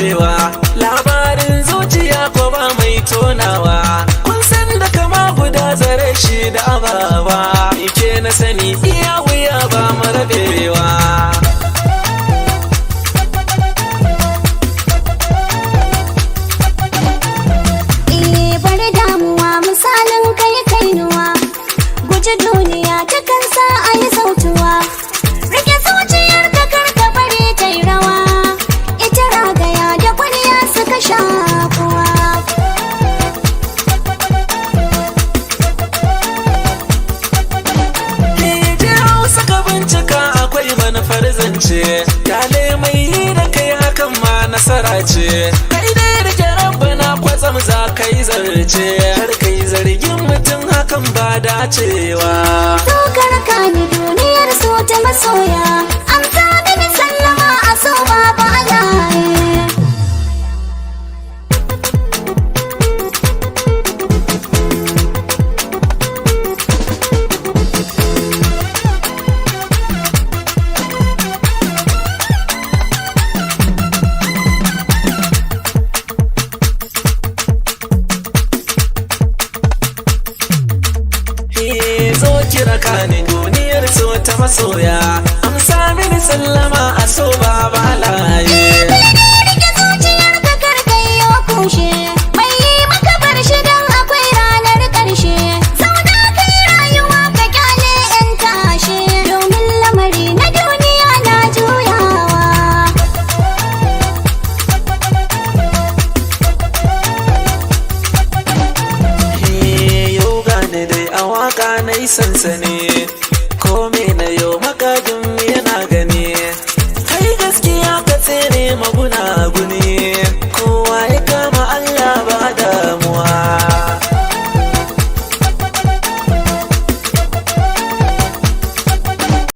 boyewa. Labarin zuciya ko ba mai tonawa. Kun san da kama guda zare shi da ababa. Ike na sani iya wuya ba mu rabewa. Eh, bari damuwa misalin kai kainuwa. Guji duniya ta kan sa a yi sautuwa. Rike zuciyar ka kar ka bari ta yi rawa. Ita ragaya da kwalliya suka shakuwa. Je Hausa ka bincika akwai manufar zance. Kyale mai yi da kai hakan ma nasara ce. Kai dai rike rabbana kwatsam za ka yi zarce. Kar ka yi zargin mutum hakan ba dacewa. So ka ni duniyar so ta masoya. Amsa mini sallama a so babu alaye. Zo kira ka ni duniyar so ta masoya. Amsa mini sallama a so ba halaye. Rike zuciyar ka kar ka yi wa kushe. Mai yi maka bar shi don akwai ranar ƙarshe. Zauna kai rayuwa ka kyale 'yan tashe. Domin lamari na duniya na juyawa. Yau gane dai a waka na yi sansani. Kome na yau makagin yana gani. Kai gaskiya ka tsere maguna